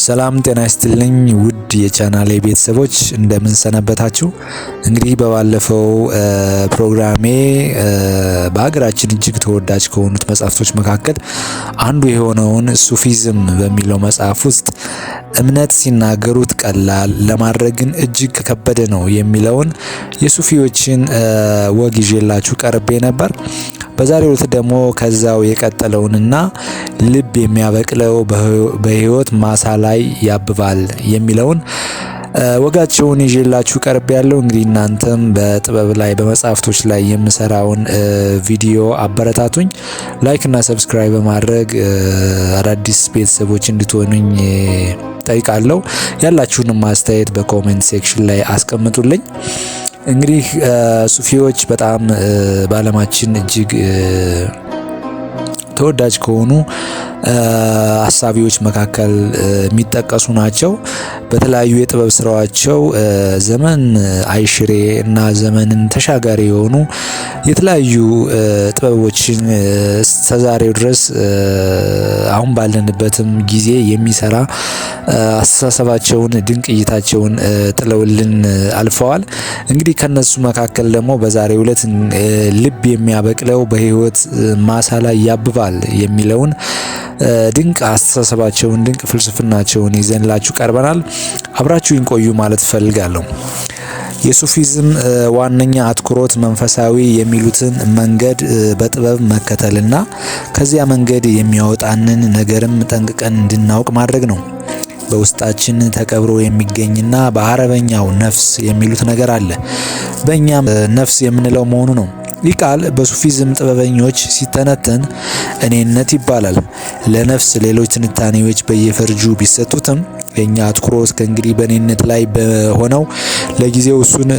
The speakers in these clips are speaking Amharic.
ሰላም ጤና ይስጥልኝ ውድ የቻናሌ ቤተሰቦች፣ እንደምን ሰነበታችሁ? እንግዲህ በባለፈው ፕሮግራሜ በሀገራችን እጅግ ተወዳጅ ከሆኑት መጽሐፍቶች መካከል አንዱ የሆነውን ሱፊዝም በሚለው መጽሐፍ ውስጥ እምነት ሲናገሩት ቀላል፣ ለማድረግ ግን እጅግ ከበደ ነው የሚለውን የሱፊዎችን ወግ ይዤላችሁ ቀርቤ ነበር። በዛሬው ዕለት ደግሞ ከዛው የቀጠለውንና ልብ የሚያበቅለው በህይወት ማሳ ላይ ያብባል የሚለውን ወጋቸውን ይዤላችሁ ቀርብ ያለው። እንግዲህ እናንተም በጥበብ ላይ፣ በመጽሐፍቶች ላይ የምሰራውን ቪዲዮ አበረታቱኝ። Like እና subscribe በማድረግ አዳዲስ ቤተሰቦች እንድትሆኑኝ ጠይቃለሁ። ያላችሁንም አስተያየት በ comment section ላይ አስቀምጡልኝ። እንግዲህ ሱፊዎች በጣም በዓለማችን እጅግ ተወዳጅ ከሆኑ አሳቢዎች መካከል የሚጠቀሱ ናቸው። በተለያዩ የጥበብ ስራዎቻቸው ዘመን አይሽሬ እና ዘመንን ተሻጋሪ የሆኑ የተለያዩ ጥበቦችን እስከዛሬው ድረስ አሁን ባለንበትም ጊዜ የሚሰራ አስተሳሰባቸውን፣ ድንቅ እይታቸውን ጥለውልን አልፈዋል። እንግዲህ ከነሱ መካከል ደግሞ በዛሬው ዕለት ልብ የሚያበቅለው በህይወት ማሳ ላይ ያብባል የሚለውን ድንቅ አስተሳሰባቸውን፣ ድንቅ ፍልስፍናቸውን ይዘንላችሁ ቀርበናል። አብራችሁኝ ቆዩ ማለት እፈልጋለሁ። የሱፊዝም ዋነኛ አትኩሮት መንፈሳዊ የሚሉትን መንገድ በጥበብ መከተልና ከዚያ መንገድ የሚያወጣንን ነገርም ጠንቅቀን እንድናውቅ ማድረግ ነው። በውስጣችን ተቀብሮ የሚገኝና በአረበኛው ነፍስ የሚሉት ነገር አለ። በእኛም ነፍስ የምንለው መሆኑ ነው። ይህ ቃል በሱፊዝም ጥበበኞች ሲተነተን እኔነት ይባላል። ለነፍስ ሌሎች ትንታኔዎች በየፈርጁ ቢሰጡትም የኛ አትኩሮት ከእንግዲህ በእኔነት ላይ በሆነው ለጊዜው እሱን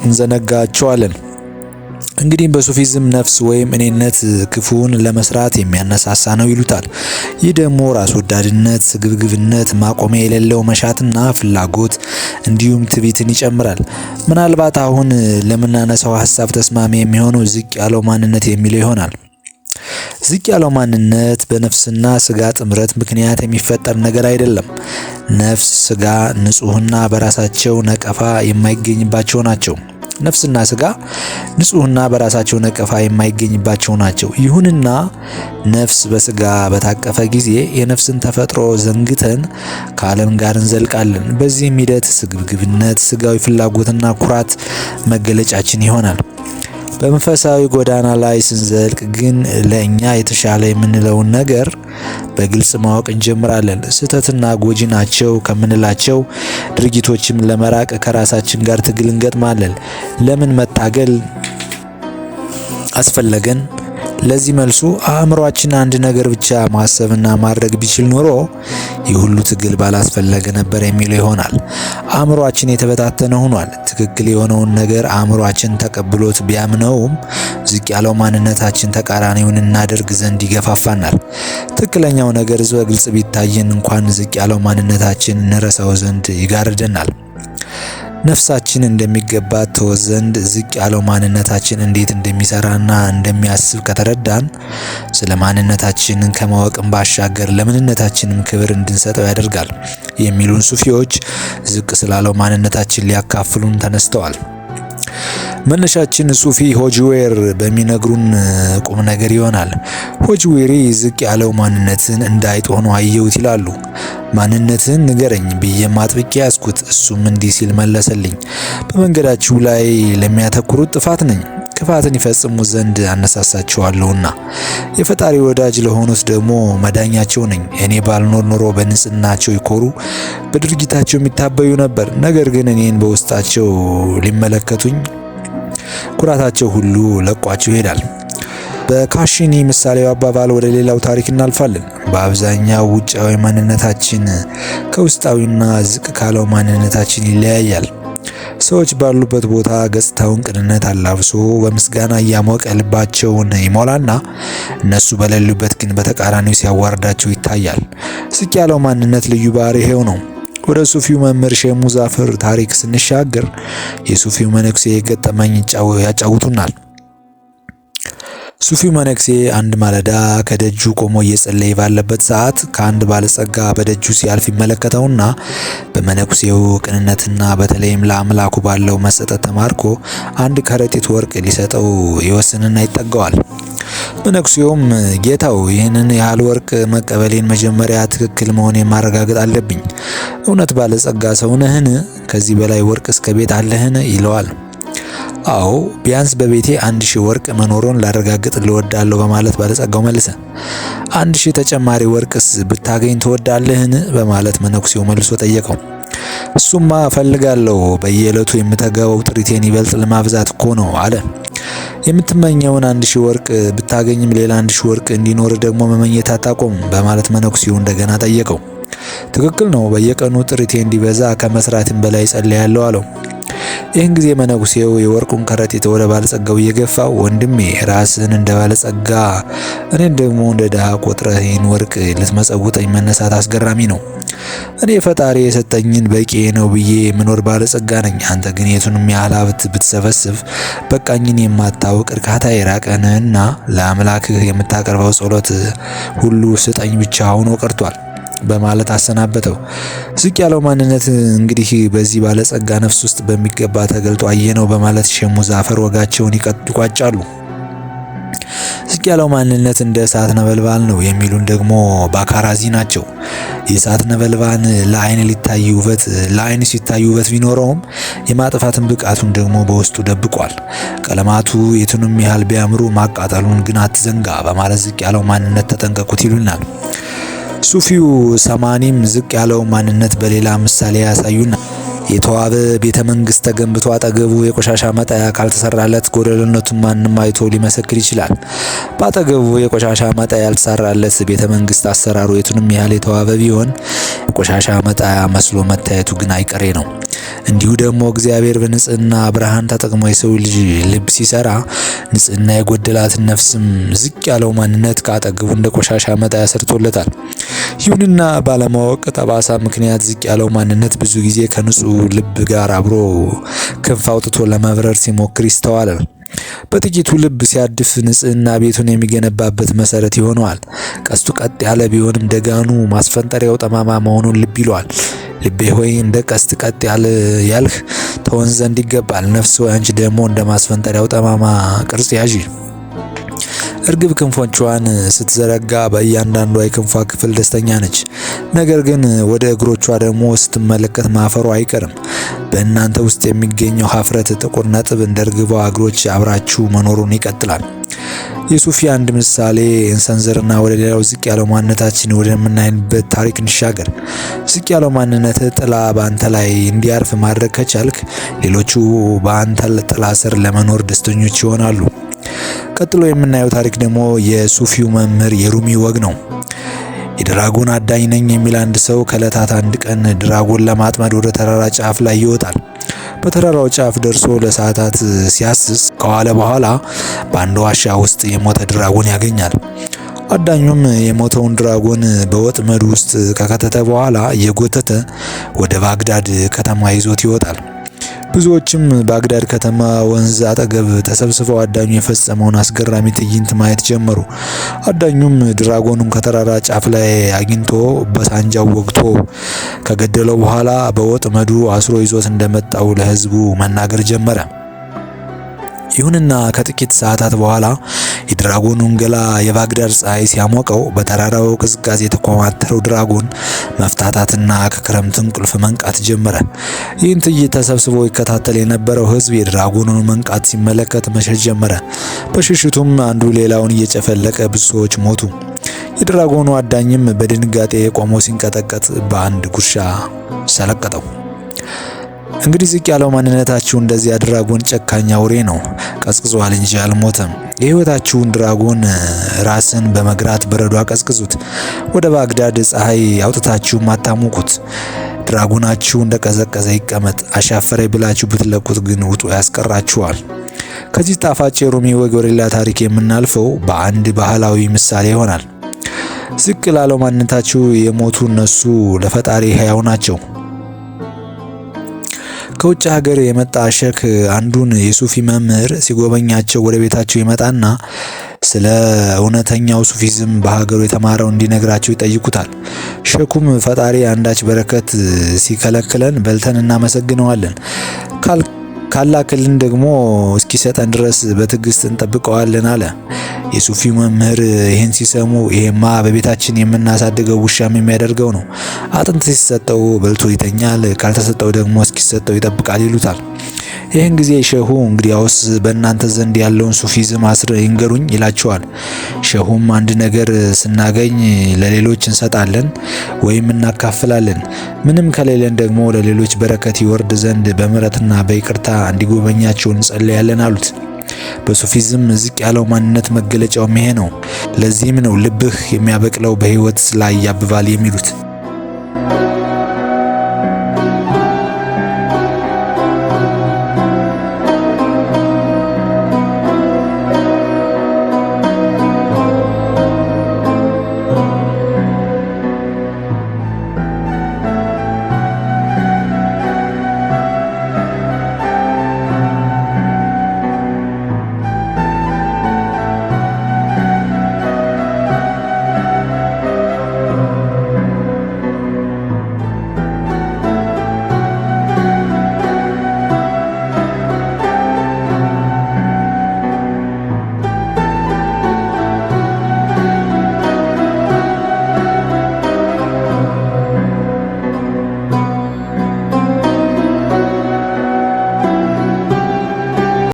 እንዘነጋቸዋለን። እንግዲህ በሱፊዝም ነፍስ ወይም እኔነት ክፉን ለመስራት የሚያነሳሳ ነው ይሉታል። ይህ ደግሞ ራስ ወዳድነት፣ ስግብግብነት፣ ማቆሚያ የሌለው መሻትና ፍላጎት እንዲሁም ትዕቢትን ይጨምራል። ምናልባት አሁን ለምናነሳው ሀሳብ ተስማሚ የሚሆነው ዝቅ ያለው ማንነት የሚለው ይሆናል። ዝቅ ያለው ማንነት በነፍስና ስጋ ጥምረት ምክንያት የሚፈጠር ነገር አይደለም። ነፍስ፣ ስጋ ንጹህና በራሳቸው ነቀፋ የማይገኝባቸው ናቸው። ነፍስና ስጋ ንጹህና በራሳቸው ነቀፋ የማይገኝባቸው ናቸው። ይሁንና ነፍስ በስጋ በታቀፈ ጊዜ የነፍስን ተፈጥሮ ዘንግተን ከዓለም ጋር እንዘልቃለን። በዚህም ሂደት ስግብግብነት፣ ስጋዊ ፍላጎትና ኩራት መገለጫችን ይሆናል። በመንፈሳዊ ጎዳና ላይ ስንዘልቅ ግን ለእኛ የተሻለ የምንለውን ነገር በግልጽ ማወቅ እንጀምራለን። ስህተትና ጎጂ ናቸው ከምንላቸው ድርጊቶችም ለመራቅ ከራሳችን ጋር ትግል እንገጥማለን። ለምን መታገል አስፈለገን? ለዚህ መልሱ አእምሯችን አንድ ነገር ብቻ ማሰብና ማድረግ ቢችል ኖሮ ይህ ሁሉ ትግል ባላስፈለገ ነበር የሚለው ይሆናል። አእምሯችን የተበታተነ ሆኗል። ትክክል የሆነውን ነገር አእምሯችን ተቀብሎት ቢያምነውም ዝቅ ያለው ማንነታችን ተቃራኒውን እናደርግ ዘንድ ይገፋፋናል። ትክክለኛው ነገር በግልጽ ቢታየን እንኳን ዝቅ ያለው ማንነታችን እንረሳው ዘንድ ይጋርደናል። ነፍሳችን እንደሚገባት ተወት ዘንድ ዝቅ ያለው ማንነታችን እንዴት እንደሚሰራና እንደሚያስብ ከተረዳን ስለ ማንነታችን ከማወቅም ባሻገር ለምንነታችንም ክብር እንድንሰጠው ያደርጋል የሚሉን ሱፊዎች ዝቅ ስላለው ማንነታችን ሊያካፍሉን ተነስተዋል። መነሻችን ሱፊ ሆጅዌር በሚነግሩን ቁም ነገር ይሆናል። ሆጅዌሪ ዝቅ ያለው ማንነትን እንዳይጥ ሆኖ አየሁት ይላሉ። ማንነትን ንገረኝ ብዬም አጥብቄ ያዝኩት። እሱም እንዲህ ሲል መለሰልኝ። በመንገዳችሁ ላይ ለሚያተኩሩት ጥፋት ነኝ፣ ክፋትን ይፈጽሙ ዘንድ አነሳሳቸዋለሁና የፈጣሪ ወዳጅ ለሆኑት ደግሞ መዳኛቸው ነኝ። እኔ ባልኖር ኖሮ በንጽህናቸው ይኮሩ፣ በድርጊታቸው የሚታበዩ ነበር። ነገር ግን እኔን በውስጣቸው ሊመለከቱኝ ኩራታቸው ሁሉ ለቋቸው ይሄዳል። በካሺኒ ምሳሌው አባባል ወደ ሌላው ታሪክ እናልፋለን። በአብዛኛው ውጫዊ ማንነታችን ከውስጣዊና ዝቅ ካለው ማንነታችን ይለያያል። ሰዎች ባሉበት ቦታ ገጽታውን ቅንነት አላብሶ በምስጋና እያሞቀ ልባቸውን ይሞላና እነሱ በሌሉበት ግን በተቃራኒው ሲያዋርዳቸው ይታያል። ዝቅ ያለው ማንነት ልዩ ባህሪ ይሄው ነው። ወደ ሱፊው መምህር ሼህ ሙዛፈር ታሪክ ስንሻገር የሱፊው መነኩሴ የገጠመኝ ያጫውቱናል። ሱፊው መነኩሴ አንድ ማለዳ ከደጁ ቆሞ እየጸለየ ባለበት ሰዓት ከአንድ ባለጸጋ በደጁ ሲያልፍ ይመለከተውና በመነኩሴው ቅንነትና በተለይም ለአምላኩ ባለው መሰጠት ተማርኮ አንድ ከረጢት ወርቅ ሊሰጠው ይወስንና ይጠጋዋል። መነኩሴውም ጌታው፣ ይህንን ያህል ወርቅ መቀበሌን መጀመሪያ ትክክል መሆኔን ማረጋገጥ አለብኝ። እውነት ባለጸጋ ሰው ነህን? ከዚህ በላይ ወርቅ እስከ ቤት አለህን? ይለዋል። አዎ፣ ቢያንስ በቤቴ 1000 ወርቅ መኖሩን ላረጋግጥ ልወዳለሁ በማለት ባለጸጋው መለሰ። 1000 ተጨማሪ ወርቅስ ብታገኝ ትወዳለህን? በማለት መነኩሴው መልሶ ጠየቀው። እሱማ እፈልጋለሁ፣ በየዕለቱ የምተጋው ጥሪቴን ይበልጥ ለማብዛት እኮ ነው አለ። የምትመኘውን 1000 ወርቅ ብታገኝም ሌላ 1000 ወርቅ እንዲኖር ደግሞ መመኘት አታቆም በማለት መነኩሴው እንደገና ጠየቀው። ትክክል ነው፣ በየቀኑ ጥሪቴ እንዲበዛ ከመስራትም በላይ ጸልያለሁ አለው። ይህን ጊዜ መነኩሴው የወርቁን ከረጢት ወደ ባለጸጋው እየገፋው፣ ወንድሜ፣ ራስህን እንደ ባለጸጋ እኔን ደግሞ እንደ ድሃ ቆጥረህ ይህን ወርቅ ልትመጸውጠኝ መነሳት አስገራሚ ነው። እኔ ፈጣሪ የሰጠኝን በቂ ነው ብዬ የምኖር ባለጸጋ ነኝ። አንተ ግን የቱንም ያህል ሀብት ብትሰበስብ በቃኝን የማታውቅ፣ እርካታ የራቀንህና ለአምላክህ የምታቀርበው ጸሎት ሁሉ ስጠኝ ብቻ ሆኖ ቀርቷል በማለት አሰናበተው። ዝቅ ያለው ማንነት እንግዲህ በዚህ ባለጸጋ ነፍስ ውስጥ በሚገባ ተገልጦ አየነው በማለት ሼህ ሙዛፈር ወጋቸውን ይቋጫሉ። ዝቅ ያለው ማንነት እንደ እሳት ነበልባል ነው የሚሉን ደግሞ ባካራዚ ናቸው። የእሳት ነበልባል ለአይን ሲታይ ውበት ቢኖረውም የማጥፋትን ብቃቱን ደግሞ በውስጡ ደብቋል። ቀለማቱ የቱንም ያህል ቢያምሩ ማቃጠሉን ግን አትዘንጋ በማለት ዝቅ ያለው ማንነት ተጠንቀቁት ይሉናል። ሱፊው ሰማኒም ዝቅ ያለው ማንነት በሌላ ምሳሌ ያሳዩናል። የተዋበ ቤተ መንግስት ተገንብቶ አጠገቡ የቆሻሻ መጣያ ካልተሰራለት ጎደልነቱን ማንም አይቶ ሊመሰክር ይችላል። በአጠገቡ የቆሻሻ መጣያ ያልተሰራለት ቤተ መንግስት አሰራሩ የቱንም ያህል የተዋበ ቢሆን የቆሻሻ መጣያ መስሎ መታየቱ ግን አይቀሬ ነው። እንዲሁ ደግሞ እግዚአብሔር በንጽህና ብርሃን ተጠቅሞ የሰው ልጅ ልብ ሲሰራ ንጽህና የጎደላትን ነፍስም ዝቅ ያለው ማንነት ከአጠገቡ እንደ ቆሻሻ መጣያ ሰርቶለታል። ይሁንና ባለማወቅ ጠባሳ ምክንያት ዝቅ ያለው ማንነት ብዙ ጊዜ ከንጹህ ልብ ጋር አብሮ ክንፍ አውጥቶ ለመብረር ሲሞክር ይስተዋላል። በጥቂቱ ልብ ሲያድፍ ንጽህና ቤቱን የሚገነባበት መሰረት ይሆነዋል። ቀስቱ ቀጥ ያለ ቢሆንም ደጋኑ ማስፈንጠሪያው ጠማማ መሆኑን ልብ ይለዋል። ልቤ ሆይ፣ እንደ ቀስት ቀጥ ያለ ያልህ ትሆን ዘንድ ይገባል። ነፍስ ሆይ፣ አንቺ ደግሞ እንደ ማስፈንጠሪያው ጠማማ ቅርጽ ያዢ። እርግብ ክንፎቿን ስትዘረጋ በእያንዳንዷ የክንፏ ክፍል ደስተኛ ነች። ነገር ግን ወደ እግሮቿ ደግሞ ስትመለከት ማፈሯ አይቀርም። በእናንተ ውስጥ የሚገኘው ሀፍረት ጥቁር ነጥብ እንደ እርግቧ እግሮች አብራችሁ መኖሩን ይቀጥላል። የሱፊ አንድ ምሳሌ እንሰንዝርና ወደ ሌላው ዝቅ ያለው ማንነታችን ወደምናይበት ታሪክ እንሻገር። ዝቅ ያለው ማንነት ጥላ በአንተ ላይ እንዲያርፍ ማድረግ ከቻልክ ሌሎቹ በአንተ ጥላ ስር ለመኖር ደስተኞች ይሆናሉ። ቀጥሎ የምናየው ታሪክ ደግሞ የሱፊው መምህር የሩሚ ወግ ነው። የድራጎን አዳኝ ነኝ የሚል አንድ ሰው ከዕለታት አንድ ቀን ድራጎን ለማጥመድ ወደ ተራራ ጫፍ ላይ ይወጣል። በተራራው ጫፍ ደርሶ ለሰዓታት ሲያስስ ከዋለ በኋላ በአንድ ዋሻ ውስጥ የሞተ ድራጎን ያገኛል። አዳኙም የሞተውን ድራጎን በወጥመድ ውስጥ ከከተተ በኋላ እየጎተተ ወደ ባግዳድ ከተማ ይዞት ይወጣል። ብዙዎችም ባግዳድ ከተማ ወንዝ አጠገብ ተሰብስበው አዳኙ የፈጸመውን አስገራሚ ትዕይንት ማየት ጀመሩ። አዳኙም ድራጎኑን ከተራራ ጫፍ ላይ አግኝቶ በሳንጃው ወግቶ ከገደለው በኋላ በወጥመዱ አስሮ ይዞት እንደመጣው ለሕዝቡ መናገር ጀመረ። ይሁንና ከጥቂት ሰዓታት በኋላ የድራጎኑን ገላ የባግዳድ ፀሐይ ሲያሞቀው በተራራው ቅዝቃዜ የተኮማተረው ድራጎን መፍታታትና ከክረምት እንቅልፍ መንቃት ጀመረ። ይህን ትዕይንት ተሰብስቦ ይከታተል የነበረው ሕዝብ የድራጎኑን መንቃት ሲመለከት መሸሽ ጀመረ። በሽሽቱም አንዱ ሌላውን እየጨፈለቀ ብዙ ሰዎች ሞቱ። የድራጎኑ አዳኝም በድንጋጤ ቆሞ ሲንቀጠቀጥ በአንድ ጉርሻ ሰለቀጠው። እንግዲህ ዝቅ ያለው ማንነታችሁ እንደዚያ ድራጎን ጨካኝ አውሬ ነው። ቀዝቅዟል እንጂ አልሞተም። የህይወታችሁን ድራጎን ራስን በመግራት በረዶ አቀዝቅዙት። ወደ ባግዳድ ፀሐይ አውጥታችሁም አታሙቁት። ድራጎናችሁ እንደቀዘቀዘ ይቀመጥ። አሻፈረኝ ብላችሁ ብትለቁት ግን ውጡ ያስቀራችኋል። ከዚህ ጣፋጭ የሩሚ ወግ ወደ ሌላ ታሪክ የምናልፈው በአንድ ባህላዊ ምሳሌ ይሆናል። ዝቅ ላለው ማንነታችሁ የሞቱ እነሱ ለፈጣሪ ሕያው ናቸው። ከውጭ ሀገር የመጣ ሼክ አንዱን የሱፊ መምህር ሲጎበኛቸው ወደ ቤታቸው ይመጣና ስለ እውነተኛው ሱፊዝም በሀገሩ የተማረው እንዲነግራቸው ይጠይቁታል። ሼኩም ፈጣሪ አንዳች በረከት ሲከለክለን በልተን እናመሰግነዋለን፣ ካላክልን ደግሞ እስኪሰጠን ድረስ በትዕግስት እንጠብቀዋለን አለ። የሱፊ መምህር ይህን ሲሰሙ ይሄማ በቤታችን የምናሳድገው ውሻም የሚያደርገው ነው። አጥንት ሲሰጠው በልቶ ይተኛል፣ ካልተሰጠው ደግሞ እስኪሰጠው ይጠብቃል ይሉታል። ይህን ጊዜ ሼሁ እንግዲያውስ በእናንተ ዘንድ ያለውን ሱፊዝም አስር ይንገሩኝ ይላቸዋል። ሼሁም አንድ ነገር ስናገኝ ለሌሎች እንሰጣለን ወይም እናካፍላለን፣ ምንም ከሌለን ደግሞ ለሌሎች በረከት ይወርድ ዘንድ በምሕረትና በይቅርታ እንዲጎበኛቸው እንጸልያለን አሉት። በሱፊዝም ዝቅ ያለው ማንነት መገለጫውም ይሄ ነው። ለዚህም ነው ልብህ የሚያበቅለው በህይወት ላይ ያብባል የሚሉት።